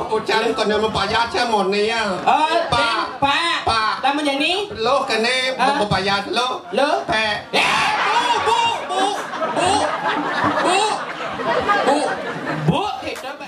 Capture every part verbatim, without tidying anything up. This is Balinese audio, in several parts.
Ôi, chàng còn này mà bà Gia xem một này à. Ờ, bà, bà, bà. Đang mà vậy ní? Lô cái này, à, bà, bà Gia lô. Lô? Bà. Ê, bố, bố, bố, bố, bố, bố, bố, thì đó bà.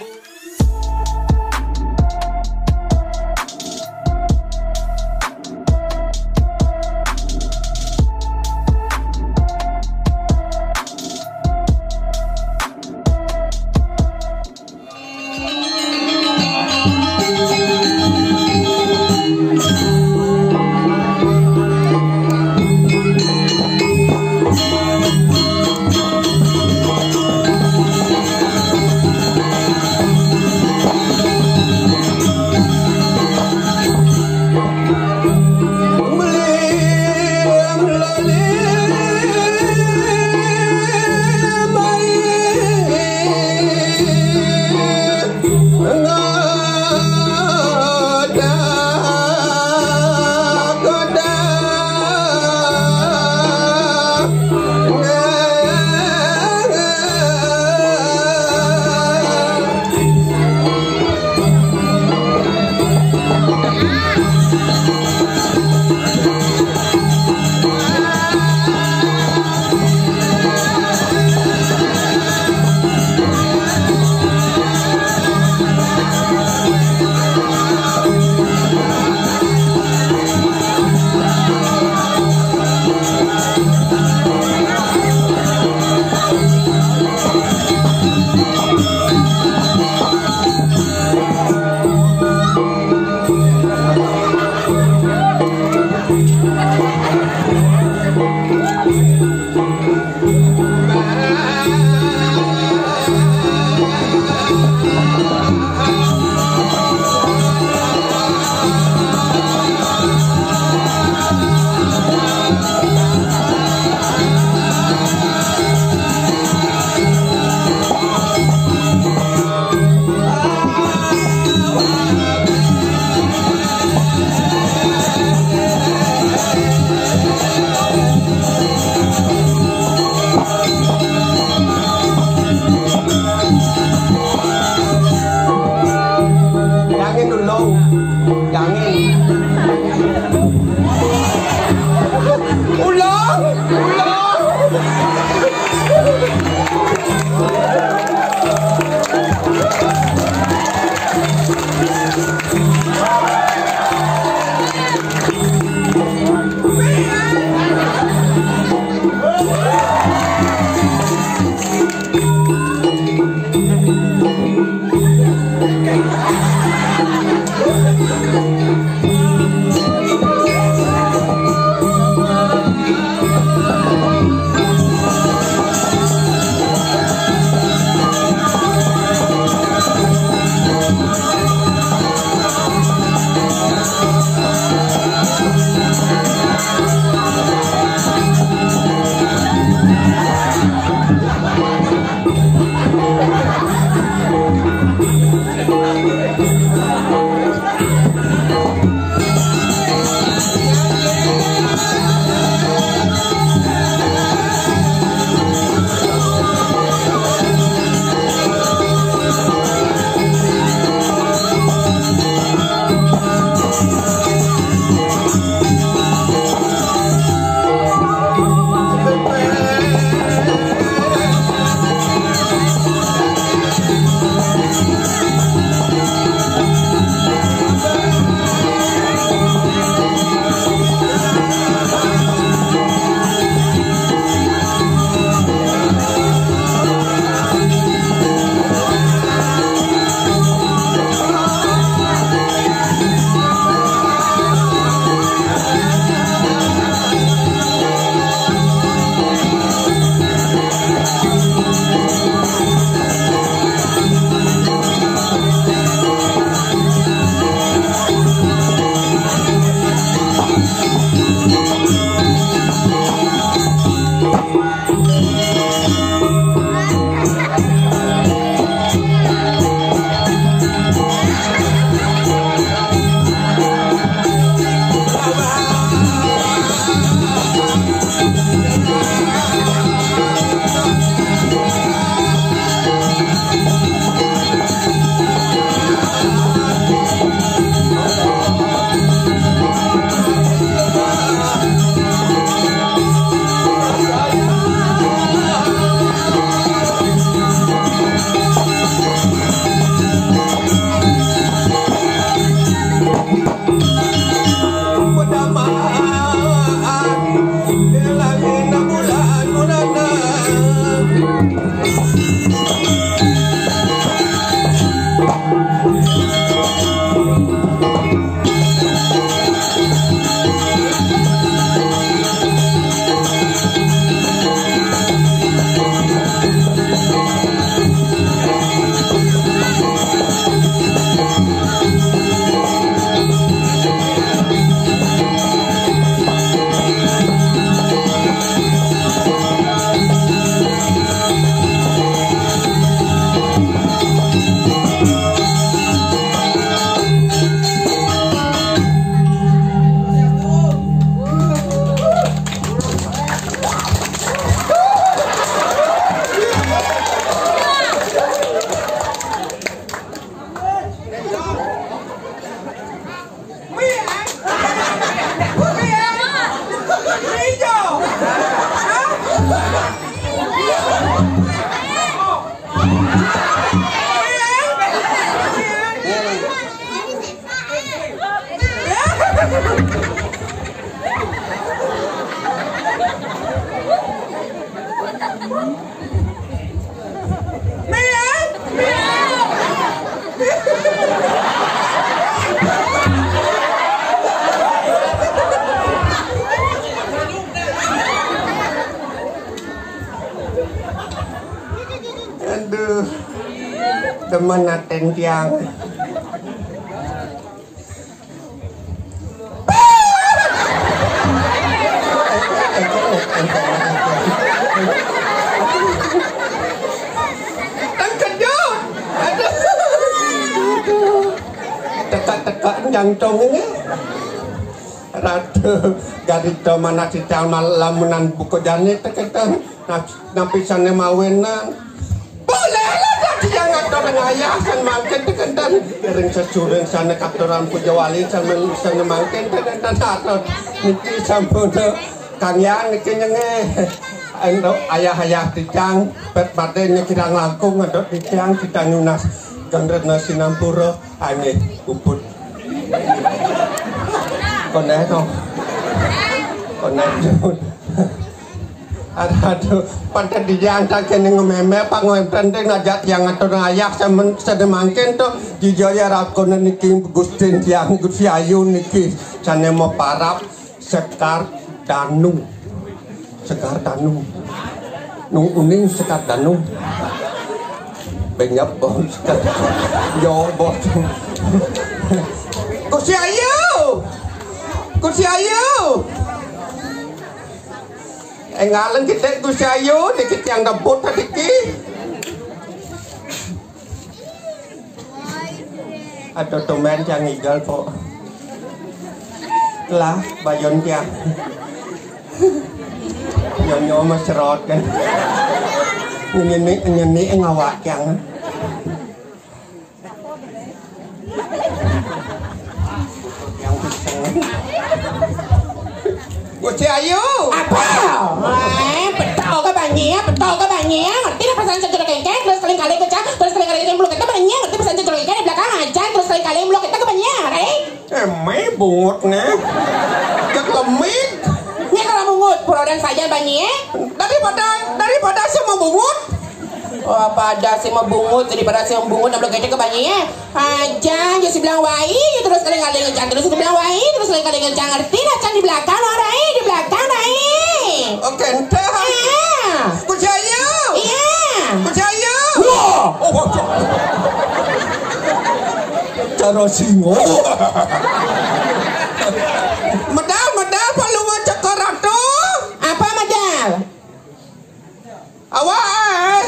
Dangin dulu. Dangin. Ulang, ulang. Aduh, demen aten tiang. Terkejut. Aduh. Teka-teka jangtung ini. Ratu garita manah titiang mal-, lamunan buka jani teketen. Nah, napi sané mawinan? Bolehlah dadi yang ngatur ngayah sing mangkin tekenten. Ring sesuring sané katuran puja wali sané, sané mangkin tekenten atur. Niki sampun Kang Yang niki nyengeh. Ento ayah-ayah titiang pet badé nyekirang langkung ngadot titiang kita nunas geng rena sinampura. Aneh puput. Koné to. Koné. Aduh, pada dijang tak kene ngememe pangwenten teh ngajak tiang ngatur ayah semen sede mangkin to dijaya rakone niki Gustin tiang Gusti Ayu niki sane mau parap Sekar Danu. Sekar Danu. Nung uning Sekar Danu. Benyap bos. Yo bos. Gusti Ayu. Gusti Ayu. Enggaleng kita Gusti Ayu, dikit yang debut tadi ki. Aduh tumben yang ngigel po. Lah, bayon tiang. Nyonyo mah serot kan. Nyeni, nyeni ngawak yang. Yang pisang. Gusti Ayu. Apa? Eh, betul ke banyak, betul ke banyak. Ngerti dah pesan cocok kengkeng, terus kali-kali kecak, terus kali-kali yang belum kita banyak, ngerti pesan cocok kengkeng di belakang aja, terus kali-kali yang belum kita ke banyak, eh? Eme bungut nih. Jak lemik. Nya kalau bungut, pura dan saja banyak. Daripada, daripada semua bungut. Oh, pada si mau bungut, daripada si mau bungut, nabrak kecek ke banyak. Aja, ya si bilang wai, ya terus kali-kali ngejang, terus si bilang wai, terus kali-kali ngejang. Ngerti dah, can di belakang, orang rai, di belakang, rai. Oke, ente. Ah. Percaya? Iya. Percaya? Wah. Oh, waduh. Cara singo. Medal, medal, perlu mau cekor ratu. Apa medal? Awak, eh.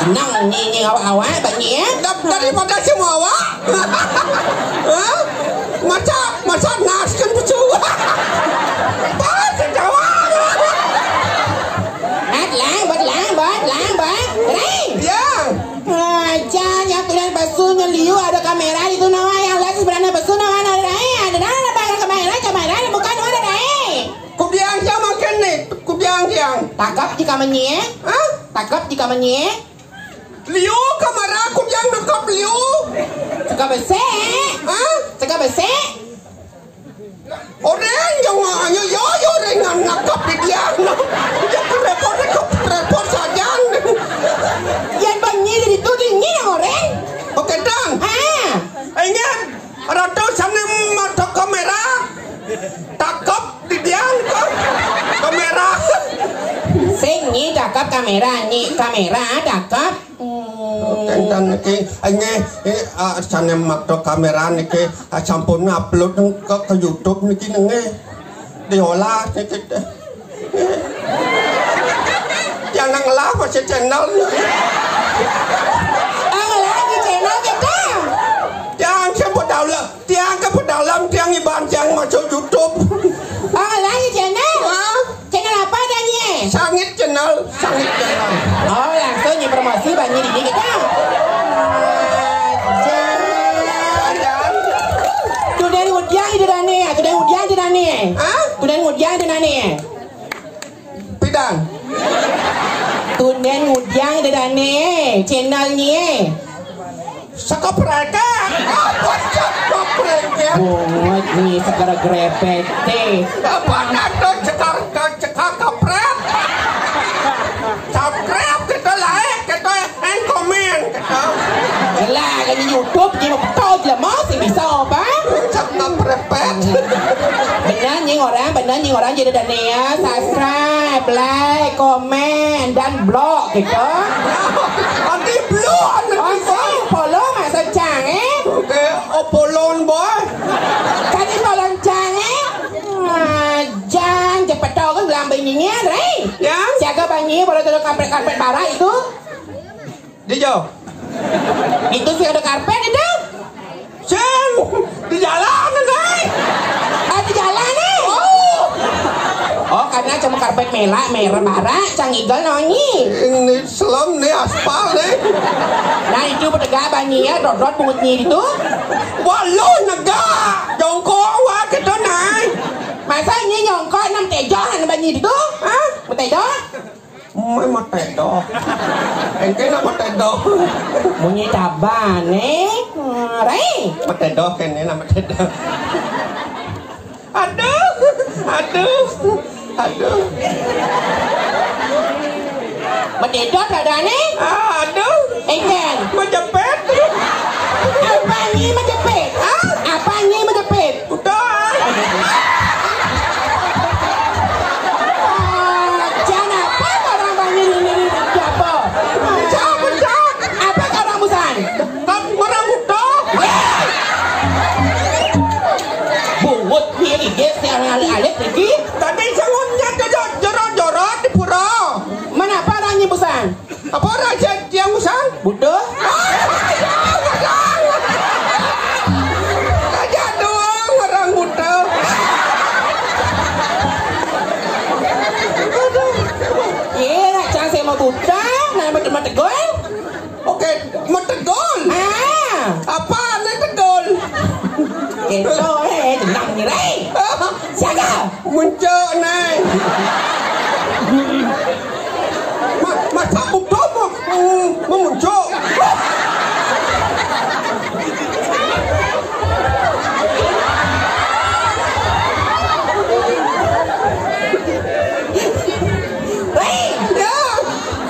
Tenang, nyi, nyi, awak, awak, banyak, ya. Da-, daripada semua awak. Hah? Masa, masa nas kan lucu. Pas, jawab. At lang, bat lang, bat lang, bat. Ring. Ya. Aja, yang tulen pesu, nyeliu, ada kamera di tu nawa, yang lain sebenarnya pesu nawa, ada rai, ada dah, ada kamera, kamera, bukan, ada rai. Kubiang siang makan ni, kubiang siang. Takap di kamar nyi, eh? Hah? Takap di kamar nyi, eh? Liu kamara kubiang nakap liu. Suka besek. Hah? Suka besek. Orang yang hanya yo yo dengan nakap di dia. Dia repot repot repot saja. Yang banyi dari tu dingin orang. Oke dan. Ah. Ingat. Ratu sané matok kamera. Takep di diang kok. Kamera. Sing nyi takep kamera, nyi kamera takep. Hmm. Kénten niki, nggih, eh, ah, sané matok kamera niki, ah, sampun ngupload ke, ke YouTube niki nggih. Diolah niki. Jangan ngelah masih channel. Ah, ngelah di channel kita. Jangan sebut daulah. Tiang ke pedalam, tiang iban, tiang masuk YouTube. Oh, lagi channel? Hah? Channel apa adanya? Sangit channel, sangit channel. Oh, langsung informasi banyak di kita. Ajar. Tuh dari udiang itu dane, tuh dari udiang itu dane. Hah? Tuh dari udiang itu dane. Pidan. Tunden ngudiang dedane channel nye. Saka preke. Apa saka preke? Bungut ni segara grepete. Apa nak tu cekar, tu cekar kaprek? Kaprek kita lain, kita yang komen, kita. Jelas, kan YouTube, dia mau betul je, mau sih bisa apa? Cakap kaprepet. Benar, nying orang, benar, nying orang jadi Daniel. Subscribe, like, komen, dan blok, gitu. Nanti blok, nanti. Oh, follow, maksud cang, eh? Oke, oh, follow, boy. Kadi tolong cang, eh? Ah, jan cepet tau kan gelang banyinya, Ray. Ya? Siaga banyi, baru tuh karpet-karpet barat itu. Di jauh. Itu sih ada karpet itu. Sen, di jalan, Ray. Ah, di jalan nih. Oh. Oh, karena cuma karpet merah, merah barat, cang igel nonyi. Ini selem nih, aspal nih. Nah, itu bertegak banyi ya, dodot bungut nyi itu. Walau negak, jongkok wah gitu, Nay. Masa ini nyongkok enam tejoh, enam banyi itu? Hah? Mau tejoh? Mai mau tedoh. Engke nak mau tedoh. Bunyi taban, eh? Hmm, Rai. Mau tedoh kene nak mau tedoh. Aduh, aduh, aduh. Mau tedoh tak ada, nih? Ah, aduh. Engken. Mau jepit. Apa ni mau jepit? Hah? Apa ni mau jepit? Udah. Ah, jangan apa orang bangun ini, ini apa? Pecah, pecah. Apa orang busan? Kan orang buta. Bungut ni, guys, yang alit-alit ni. Tadi sewunnya jorok-jorok di pura. Mana apa orang ni busan? Apa raja tiang usan? Butuh? Aja doang orang buta. Iya, nak cang saya mau buta, nak mati mati gol. Oke, mau tegol. Ah, apa nih tegol? Itu eh, tenang ni, Ray. Siaga. Muncul, Nay. Ma-, masa udah mau, mm, memuncul. Hei! Ya.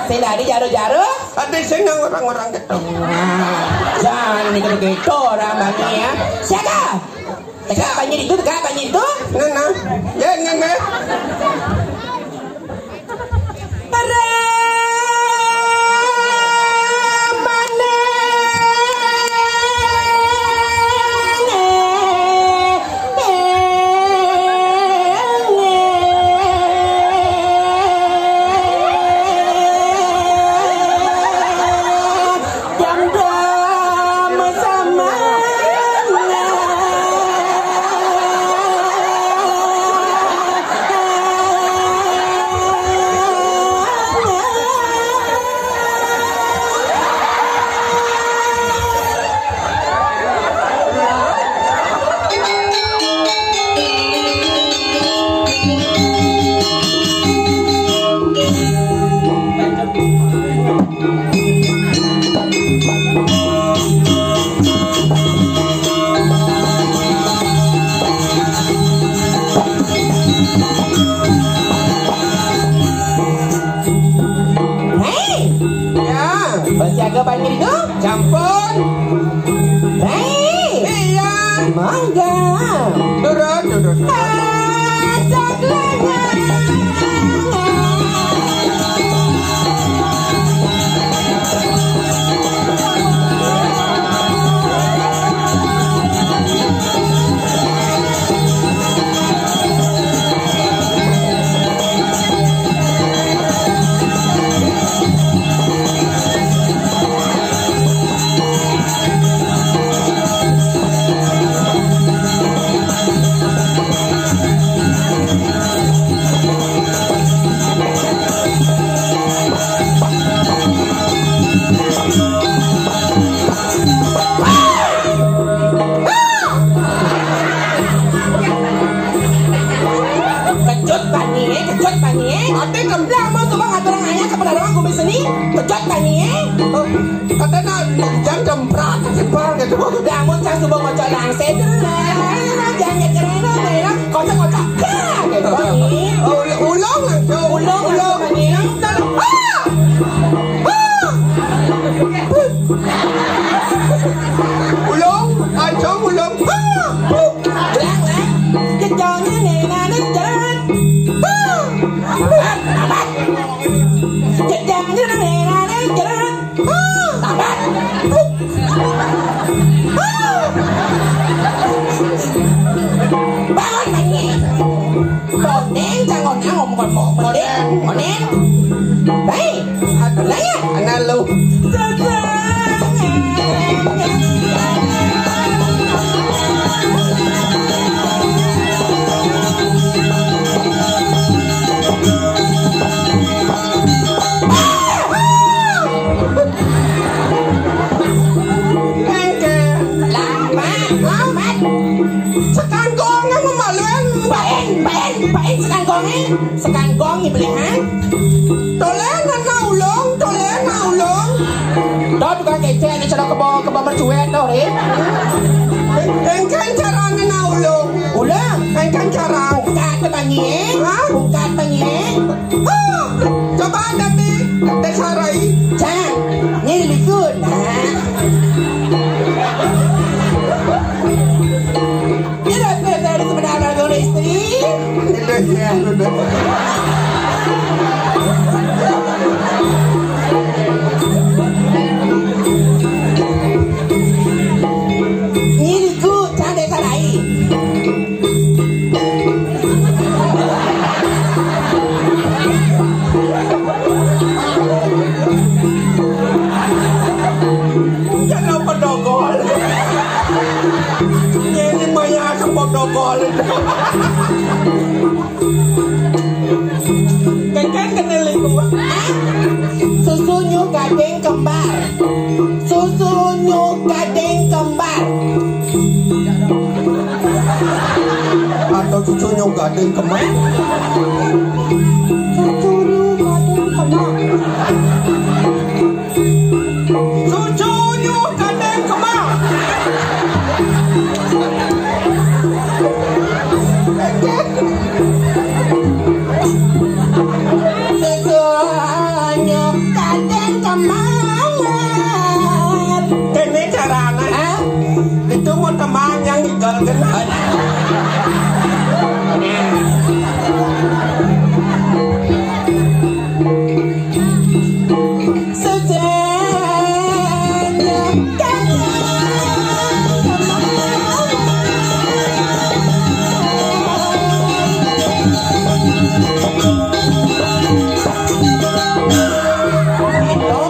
Saya dari Jaro-Jaro. Ada senang orang-orang ketemu. Nah, jangan gitu-gitu orang banyak ya. Siaga. Tegak banyak itu, tegak banyak itu. Nah, nah. Ya, nah, nah. Hei! Ya. Bersiaga banyak itu? Campur. Hei! Iya. Mangga. Turun, turun, turun. Masak lenga. Kejut bani, eh, kejut bani, eh. Ate kemblang mau tuh bang aturan ayah kepada orang kumis seni. Kejut bani, eh. Kata nak jangan kemprak, kesimpang gitu. Dah, mun cang suba ngocok langsir. Modél, modél. Baik. Lah ya. Ana lu. Engke. Lamat, lamat. Sekangkong yang memaluan. Baen, baen, baen sekangkongnya. Sekangkong ieu beli, ha? Toleh na ulung, toleh na ulung. Tuh tukang kecek di celok kebo, kebo mercuet tuh, Rin. Engke carana na ulung. Ulung. Engke cara. Buka teh banyi. Hah? Buka banyi. Oh, coba tadi teh sarai. Cang, nyeri likun. Nah. Kira saya dari sebenarnya guru istri. Udah ya, udah. Nyeri ku, cang teh sarai. Jangan pedogol. Ini maya ke pedogol. Keken kenal iku. Susu nyu gading kembar. Susu nyu gading kembar. Atau cucunya gading kembar? Cucunya gading kembar. Cucunya gading kembar. Cucunya gading kembar. Kene carana. Hah? Itu mau teman yang digal kan?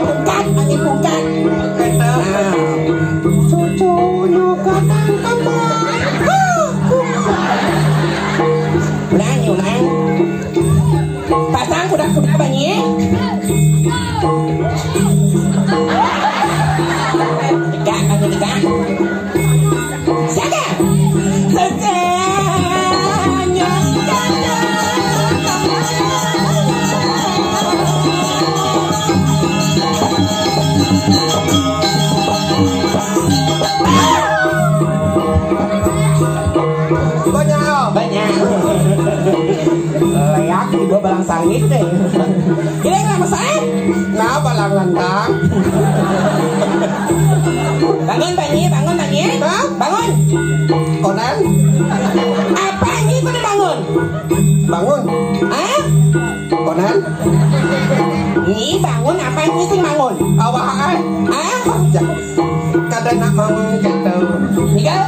Pungkat, angin pungkat. Nah. Cucu nyuka tangkeman. Ulang, ulang. Pasang kuda-kuda banyi. Tegak, banyi tegak. Siaga. Sesenya. Banyak. Banyak. Leak di bawah balang sangit deh. Gila, kenapa saya? Nah, balang landang. Bangun, Banyi, bangun, Banyi. Hah? Bangun. Konan? Apa ini pada bangun? Bangun. Hah? Konan? Ini bangun apa ini sing bangun? Awak, eh? Hah? Ya. Kada nak bangun gitu. Iya.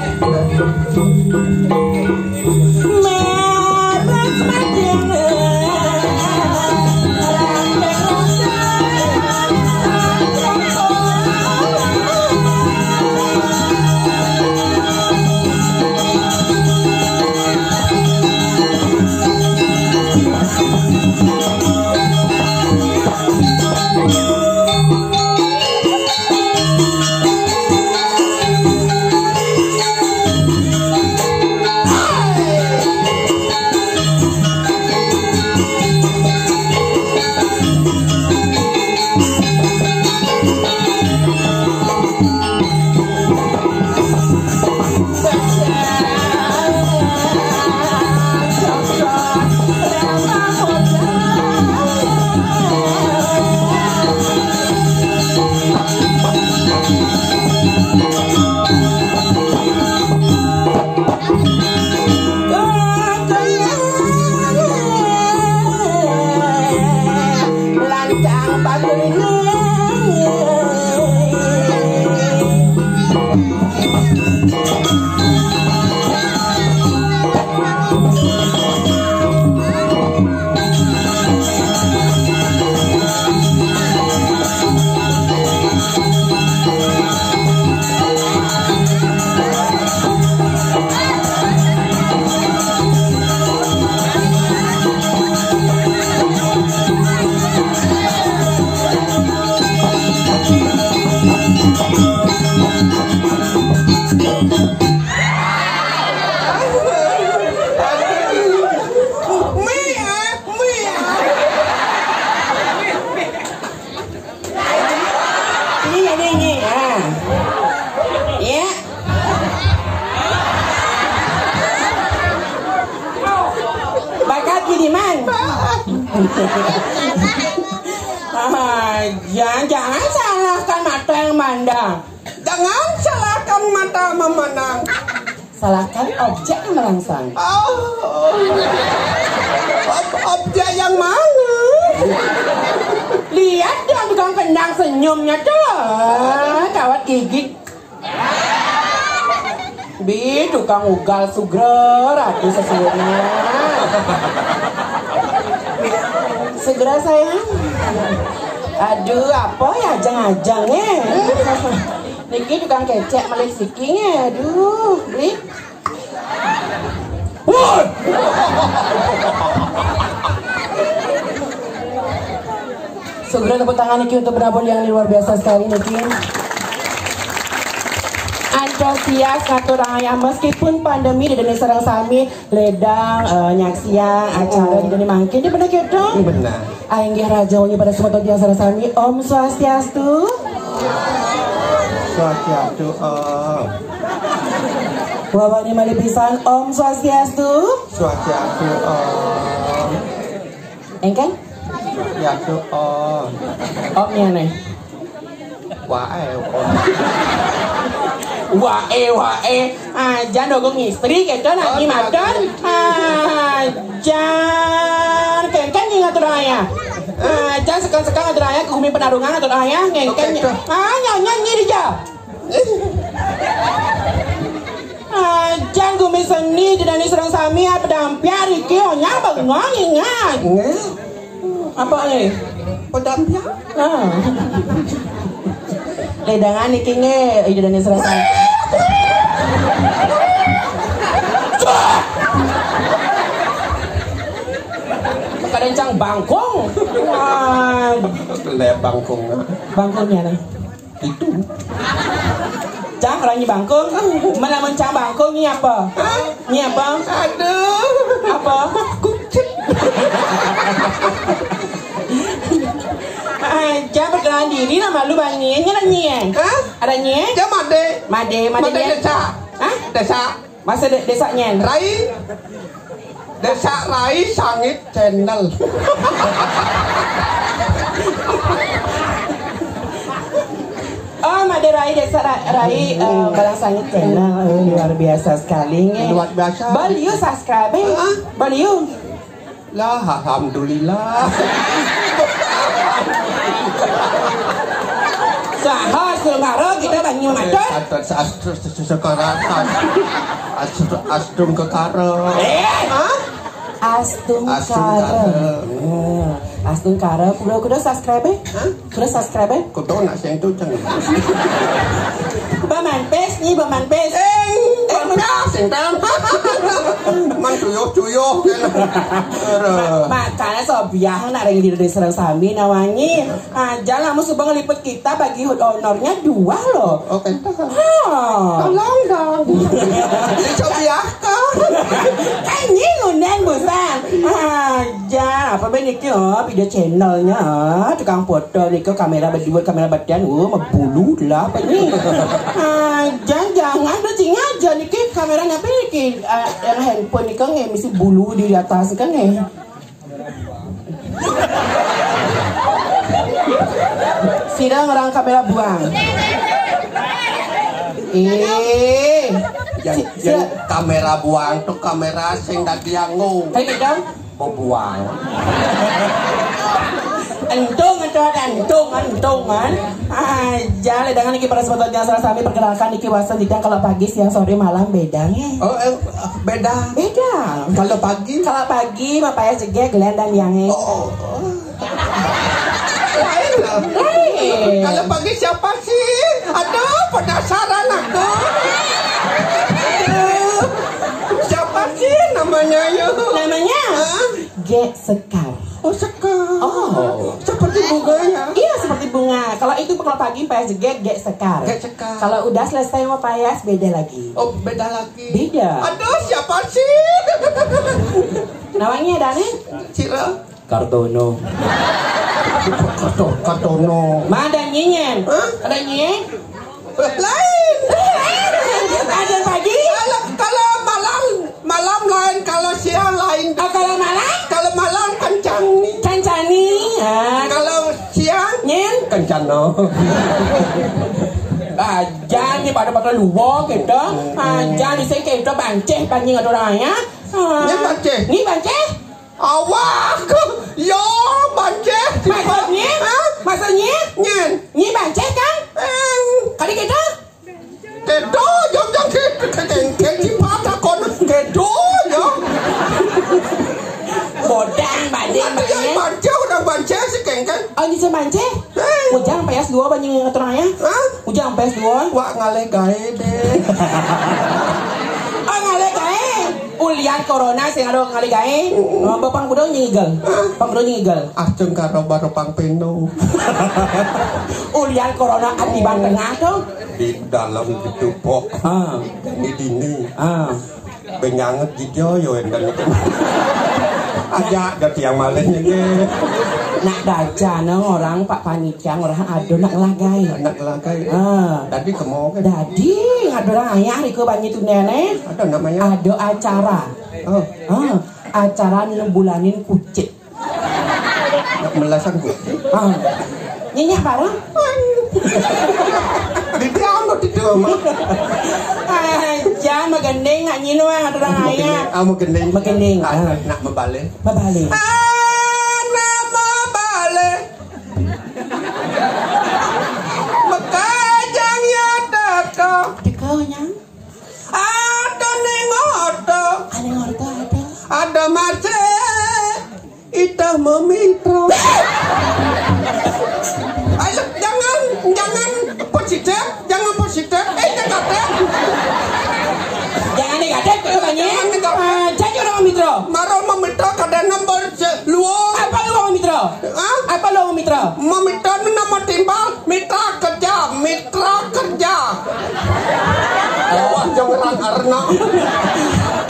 Ah, jangan, jangan salahkan mata yang mandang. Jangan salahkan mata memandang. Salahkan objek yang merangsang. Oh, ob- objek yang mana? Lihat dong tukang kendang senyumnya tuh. Ah, kawat gigi. Bi, tukang ugal sugra, ratu sesungguhnya. Segera sayang. Aduh, apa ya ajang-ajang eh. Niki tukang kecek melih siki eh. Aduh, beli. Woi. Segera tepuk tangan niki untuk penabur yang luar biasa sekali niki. Antusias ngatur ayah meskipun pandemi di Indonesia sareng sami ledang eh, nyaksian acara di dunia mangkin. Dia benar gitu? Benar. Ainggih raja wengi pada semua yang sareng sami. Om Swastiastu. Swastiastu, Om. Wawani malih pisan. Om Swastiastu. Swastiastu, Om. Engkén? Swastiastu, Om. Om ya nih. Wae, Om. Wae, wae. Ajan dogo ngistri gitu nani madan. Ajan kengkén nyi ngatur ayah. Ajan sekang-sekang ngatur ayah ke gumi penarungan ngatur ayah ngengkén. Ah, nyanyi nyi dija. Ajan gumi seni di Indonesia sareng sami apa dampiar iki onyang bengong ingat. Apa eh? Pedampiar? Ah. Ledangan iki nge, iya dan serasa. Kadang cang bangkung. Wah, le bangkung. Bangkungnya nih. Itu. Cang, orang nyi bangkung. Mana mencang bangkung nyi apa? Nyi apa? Aduh. Apa? Kucing. Aja perkenalan diri nama lu Bang Nyi. Nyi ada Nyi ya? Hah? Ada Nyi? Dia Made. Made, Made Made Nyi. Desa. Hah? Desa. Masa de desa Nyi? Rai. Desa Rai Sangit Channel. Oh, Made Rai Desa Ra- Rai eh, Balang Sangit Channel. Oh, luar biasa sekali nge. Luar biasa. Baliu subscribe eh. Hah? Baliu. Lah, alhamdulillah. Saha sekarang kita banyak macet. Sekarang Astung kekara. Eh, hah? Astung Astung kara. Kara. Hmm. Astung kara kuda kuda subscribe eh? Hah? Kuda subscribe eh? Kuda nak sing tu ceng. Baman pes ni baman pes. Eh, baman pes sing tam. Man tuyuh tuyuh kan. Makanya sobiah nak ring di desa sami nawangi. Aja lah musuh ngeliput kita bagi honornya dua loh. Oke. Ha. Tolong dong. Dicobiahkan. Kan nyi ngundang busan. Aja apa be niki oh video channelnya tukang foto niki kamera berdua kamera badan oh mebulu lah apa ni. Aja jangan tuh cing aja niki kameranya apa niki eh, yang handphone niki nge misi bulu di atas kan nge. Sira ngerang kamera buang. Eh, Yang, si- yang sira- kamera buang tuh kamera sing dadi anggo. Kayak gitu. Bebuang. Entung, entung, entung, entung, kan? Aja, ledangan iki para sebetulnya salah sami perkenalkan iki wasan didang kalau pagi, siang, sore, malam beda nge. Oh, eh, beda. Beda. Kalau pagi? Kalau pagi, mapaya jegeg, gelen dan yange. Oh, oh. Lain lah. Lain. Kalau pagi siapa sih? Aduh, penasaran aku. Aduh. Siapa sih namanya yuk? Namanya? Hah? Gek Sekar. Oh, sekar. Oh. Seperti bunganya. Iya, seperti bunga. Kalau itu kalau pagi payas jegeg, gek sekar. Gek sekar. Kalau udah selesai mau payas, beda lagi. Oh, beda lagi. Beda. Aduh, siapa sih? Namanya ada nih? Cira. Kartono. Karto, Kartono. Ma ada nyenyen? Hah? Ada nyenyen? Lain. Ada pagi? Kalau, kalau malam, malam lain, kalau siang lain. Oh, kalau malam? Kalau malam kencang. No. Aja ni pada-pada luar kita. Aja ni saya kita banceh panjing ada orang ya. Ni banceh. Ni banceh. Awak. Ya, banceh. Maksudnya? Ha? Maksudnya? Nyen. Ni banceh kan? Em. Kali kita? Kedo, jom jom ke ke ke ke di mata kon kedo ya. Bodang banding. Ada yang banceh, orang banceh si kengkeng. Oh, ni saya banceh. Hei. Ujang payas dua banyak orang ya. Hah? Ujang payas dua. Wak ngalih gae deh. Oh, ngalih gae. Ulian corona sing ada ngalih gae. Oh, bapang budong nyigel. Hah? Pang budong nyigel. Acung karo baru pang peno. Ulian corona akibat tengah tu. Di dalam gedupok. Ah. Di dini. Ah. Benyanget gitu yo endan itu. Aja ada tiang malih ini. Nak baca no orang Pak Panitia orang ada nak lagai. Nak lagai. Ah. Tadi kemo kan. Jadi ada orang ayah riko banyak tu nenek. Ada namanya. Ada acara. Oh. Ah, acara ni bulanin kucing. Nak melasan kucing. Ah. Nyenyak barang. Di dia anu di dia mah. Ah, jangan magending nak nyinu ah, ada orang ayah. Ah, magending. Magending. Ah, ah. Nak mebalik. Mebalik. Ah, nak mebalik. Mekajang ya teko. Teko nyang. Ada ning orta. Ada orta ada. Ada marce. Ita memitra. Ayo, jangan, jangan positif, jangan positif. Eh, jangan. Jangan negatif, kalau banyak. Jangan negatif. Ah, jadi orang memitra. Maro memitra kadang nombor se-, luar. Apa lu mau memitra? Hah? Apa lu mau memitra? Memitra ni nama timbal. Mitra kerja, mitra kerja. Lewat jong orang arna.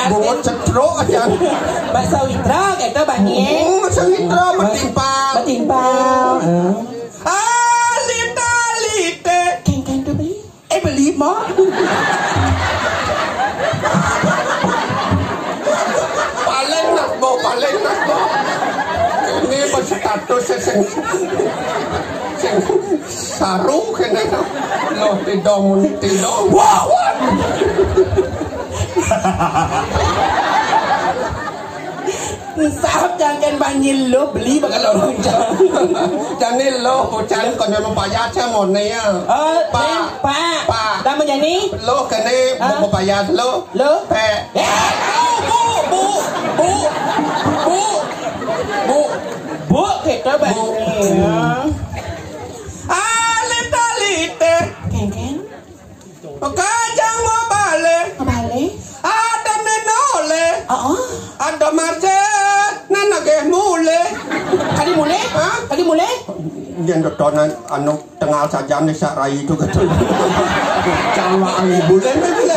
Bungut cetruk aja. Bahasa Witra kita banyak. Hmm, bahasa Witra bertimpal. Bertimpal. Ah, lita, lite. Keng, keng tu beli. Eh, beli mah. Paling nak bo, paling nak bo. Ini berstatus sing, sing saru kena. Loh, tidak muni, tidak. Wah, wah. Sahab jangan banyi lo beli bakal orang jam. Jani lo, ucap kau nama payah cah mone ya. Oh, Pak. Pak. Pak. Nama jani? Lo kene mau payah lo. Lo? Pe. Eh, bu, bu, bu, bu, bu. Bu, kita banyi. Alita lite. Keng, keng. Kajang mau balik. Mau balik? Ada menole. Oh, oh. Ada marce. Nana geh mule. Kali mule? Hah? Kali mule? Yang dotonan anu tengah saja ni sak rai itu gitu. Cawaan bule ni bule.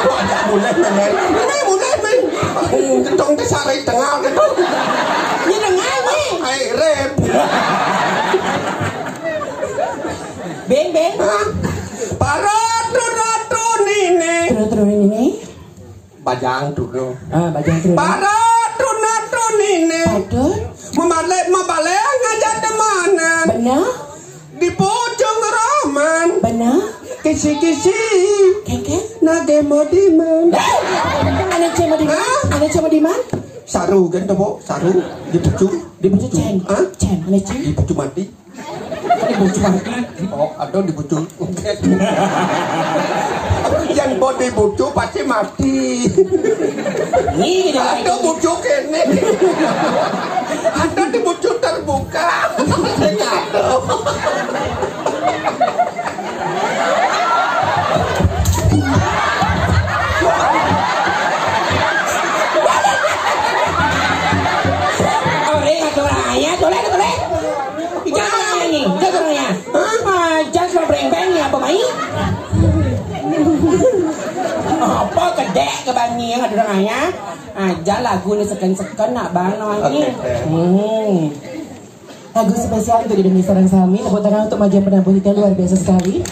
Ada bule ni. Ini bule ni. Gedong di sak rai tengah gitu. Ini tengah ni. Ai rep. Ben, ben. Hah? Para tuna tunine. Tuna tunine. Bajang tuna. Ah, bajang tuna. Para tuna tunine. Patut. Memalik, memalik ngajak temanan. Benar. Di pucung roman. Benar. Kisi-kisi. Kengkeng. Nage modiman. Ane cema di mana? Hah? Ane cema di mana? Saru kan tebo, saru. Di pucung. Di pucung cen. Hah? Cen, ane cen. Di pucung mati. Ini bocor mati. Oh, ada di bocor. Yang body bocor pasti mati. Ini ada bocor kene. Ada di bocor terbuka. Saya nggak ada. Ore ngatur ayah, toleh, toleh. Ijang orangnya ni, ijang orangnya. Hah? Aja sudah breng-breng ni apa mai? Apa kedek ke banyi yang ada orangnya? Aja lagu ni seken-seken nak bang ni. Oke, oke. Hmm. Lagu spesial untuk Indonesia dan Sami. Tepuk tangan untuk Majen Penabuh kita, luar biasa sekali.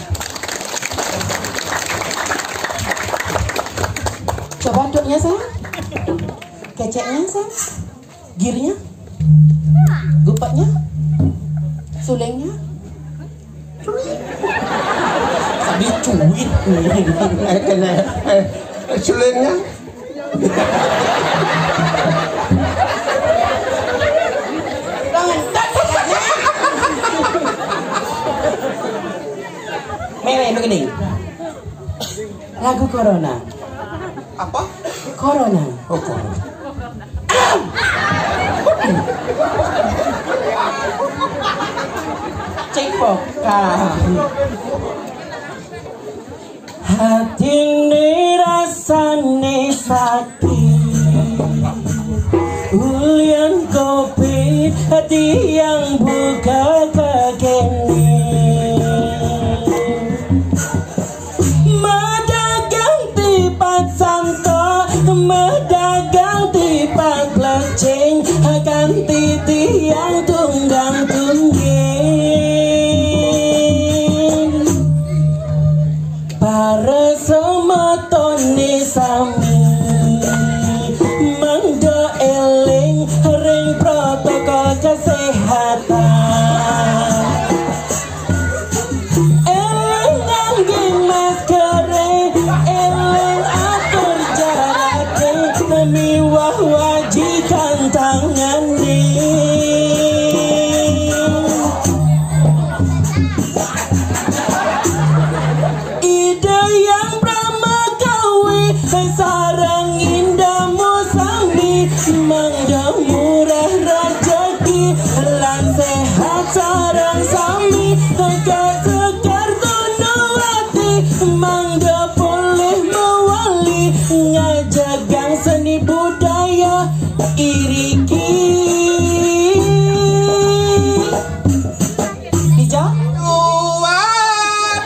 Coba duduknya, Sa. Keceknya, Sa. Girnya. Gupatnya. Sulingnya. Tadi cuit. Eh, kena, eh, sulinnya. Mere begini. Lagu Corona. Apa? Corona. Oh, Corona. Cek pokal. Hati ini rasane sakit. Ulian kopi, hati yang buka kekene. Medagang tipat santo, medagang tipat plecing, akan titiang tunggang tungging. Para semetone sami, mangda eling ring protokol kesehatan. Eling ngangge maskere, eling atur jarake, miwah wajikan tangane. Ida Yang Pramakawi sareng Indah Musami, mangda murah rejeki lan sehat sareng sami. Teka Sekar Tunawati, mangda polih mewali, ngajegang seni budaya iriki. Ija? Tua,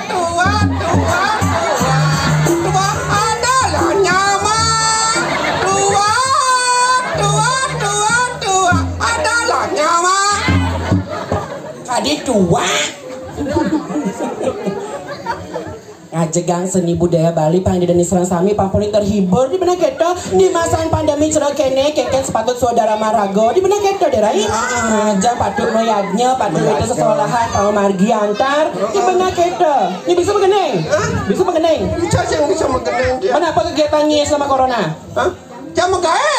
tua, tua, tua, tua adalah nyawa. Tua, tua, tua, tua adalah nyawa. Tadi tua. Ngajegang seni budaya Bali pang Ida Dané sareng sami pang polih terhibur. Di beneh kéto, di masa pandemi cara kéné, kénkén sepatut swadharma raga. Di beneh kéto, Dé Rai. Ah, ah. Ngajeng patut mayadnya, patut Mayadnya. Wénten sesolahan, pamargi antar. Di beneh kéto. Ini bisa magending? Hah? Bisa magending? Bisa sing bisa magending, ya. Menapa kegiatannya selama corona? Hah? Ya, magaé.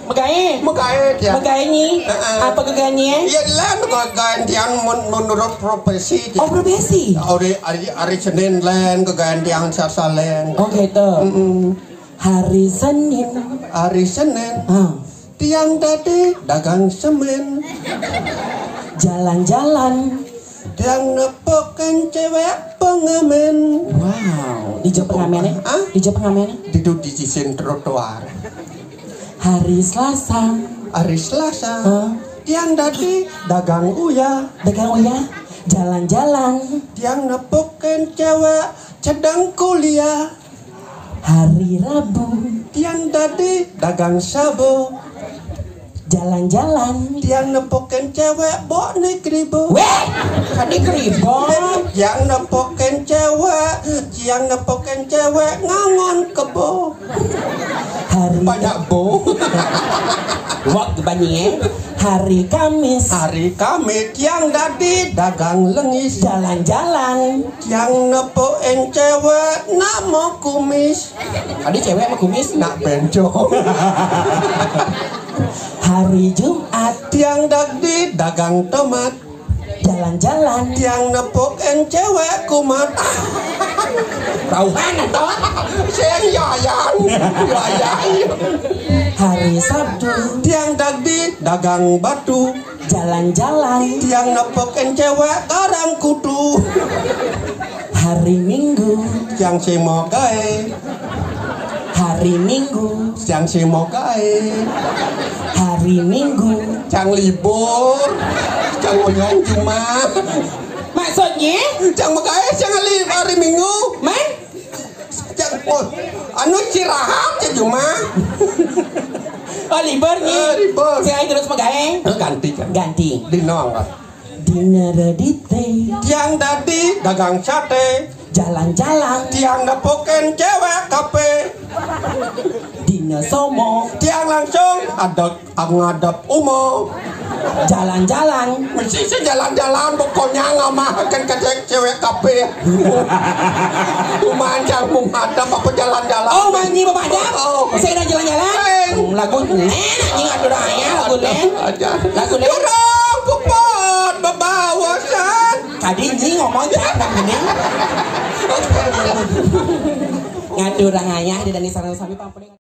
Magaé. Magaé, ya. Magaé, Nyi. Heeh. Apa kegaéannye? Ya, lén kegaéan tiang men-, menurut profesi, ya. Oh, profesi. Ari, ari, ari Senin lén, kegaéan tiang Selasa lén. Oh, gitu. Mm-mm. Hari Senin. Hari Senin. Ah. Tiang dadi dagang semen. Jalan-jalan. Tiang nepukin cewek pengamen. Wow, dija pengamen, eh? Hah? Dija pengamen, eh? Duduk di sisin trotoar. Hari Selasa. Hari Selasa. Hah? Tiang dadi dagang uya. Dagang uya? Jalan-jalan. Tiang nepukin cewek sedang kuliah. Hari Rabu. Tiang dadi dagang sabu. Jalan-jalan. Tiang nepukin cewek bok nih keribu. Weh, tadi keribu. Tiang nepukin cewek, tiang nepukin cewek ngangon kebo. Hari banyak bo. Wak banye. Hari Kamis. Hari Kamis, tiang dadi dagang lengis. Jalan-jalan. Tiang nepukin cewek namo kumis. Tadi cewek apa kumis? Nak bencong. Hari Jumat. Tiang dadi dagang tomat. Jalan-jalan. Tiang nepukin cewek kumat. Rauhan atau? Sing yayan. Yayan. Hari Sabtu. Tiang dadi dagang batu. Jalan-jalan. Tiang nepukin cewek karang kutu. Hari Minggu. Tiang sing mau gaé. Hari Minggu. Tiang sing mau gaé. Hari Minggu. Tiang libur. Tiang mau nyong cuma. Maksudnya? Tiang mau gaé, tiang li-, hari Minggu. Man? Tiang, oh, anu istirahat ya cuma. Oh, libur, Nyi. Eh, libur. Tiang terus mau gaé. Eh, ganti, kan? Ganti. Di nong, kan? Dina Redite. Tiang dadi dagang sate. Jalan-jalan. Tiang nepukin cewek kafe. Dina Somo. Tiang langsung adek ngadep umo. Jalan-jalan. Mesti sih jalan-jalan, pokoknya ngamah kan kecek cewek. Kabéh. Kumaha cang mung hadap apa jalan-jalan? Oh, manyi pemadam? Oh. Saya udah jalan-jalan. Eh. Lagu Nén, anjing, aduh, aya lagu Nén. Aja. Lagu Nén. Urang puput babaosan. Tadi nyi ngomong jangan gini. Ngatur aya di Dani sareng sami pampuling.